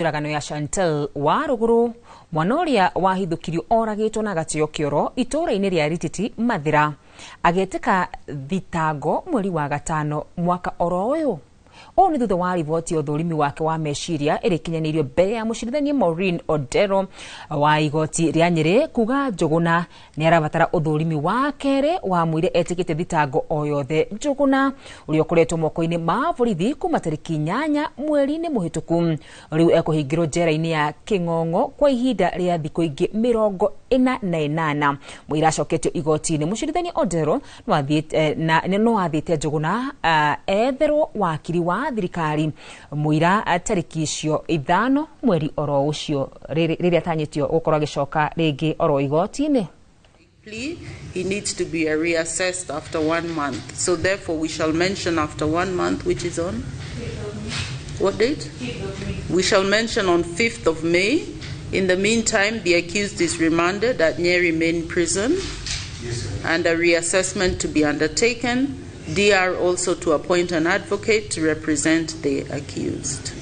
Njũragano ya Chantel wa rũgũrũ, mwana ũrĩa wahithũkirio oragĩtwo na agateo kĩoro itũũra-inĩ rĩa Rititi Mathĩra, agĩtĩka thitango mweri wa gatano mwaka oro ũyũ. Ũũ nĩ thutha wa riboti ya ũthũrimi wake wa meciria ĩrĩkinyanĩirio mbere ya mũcirithania Maureen Odero wa igoti rĩa Nyĩrĩ kuga Njũgũna nĩ arabatara ũthũrimi wa kerĩ wa mũira etĩkĩte thitango o yothe. Njũgũna ũrĩa ũkoretwo moko-inĩ ma borithi kuma tarĩki 8 mweri-inĩ mũhĩtũku rĩu ekũhingĩrwo njera-inĩ ya Kĩng'ong'o kwa ihinda rĩa thikũ ingĩ 48. Mũira acoketio igoti-inĩ. Mũcirithania Odero no athĩte Njũgũna etherwo wakiri wa thirikari mũira tarĩki icio 5 mweri oro ũcio rĩrĩa atanyĩtio gũkorwo agĩcoka rĩngĩ oro igoti-inĩ. Plea, he needs to be reassessed after 1 month. So therefore we shall mention after 1 month, which is on? What date? We shall mention on 5th of May. In the meantime, the accused is remanded at Nyeri Main Prison. Yes, and a reassessment to be undertaken. DR also to appoint an advocate to represent the accused.